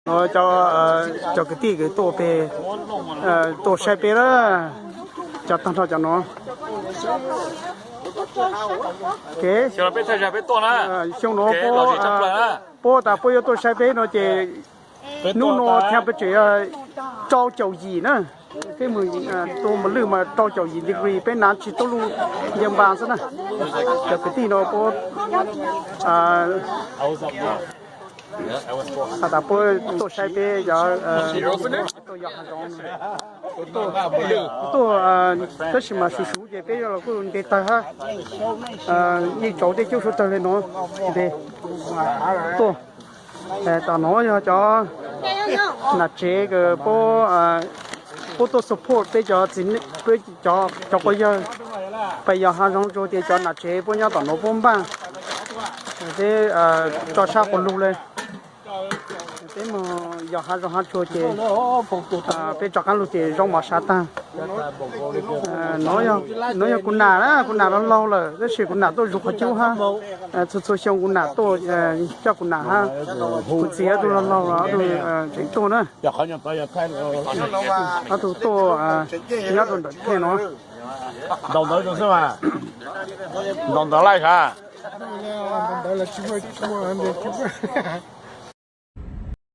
No cov, cov kwv tij kwv tuaj pem, tuaj saib peb lawm. Cov tag nrho cov no. Xyoo no puab tas puab yuav tuaj saib peb no ces hnub no thiaj peb tseem rau caum yim na. Peb mus tua mos lwj mas rau caum yim degree, peb hnav tsis tau lub ncaws npas xwb na. Cov kwv tij no puab has tas puab tuaj saib peb cov tuaj yos hav zoov. Tuaj, tab sis mas suv suv ces peb los kuj nte tawg hab. Yeej tsaus tej cub suav tawg le no. Nte tuaj. Tom no yog cov nam tsev puab, puab tuaj support peb cov txiv, peb cov quas yawg pais yos hav zoov tsuag ces cov nam tsev puab nyob tom no puab npaj peb tso sab quas lug le. Peb mus yos hav zoov hav tsuag ces peb rov qab lug ces zoo mov sav tag. No yog kuv nam na, kuv nam laug laug lawm tab sis kuv nam tuaj zug qhov cub hab. Txhua txhua xyoo kuv nam tuaj coj kuv nam hab. Kuv txiv ob tug laug laug los ob tug tseem tuaj na. Ob tug tuaj nyob rau ntawm thej no. Ntaus ntawv xwb mas. Ntaus ntawv laij sav.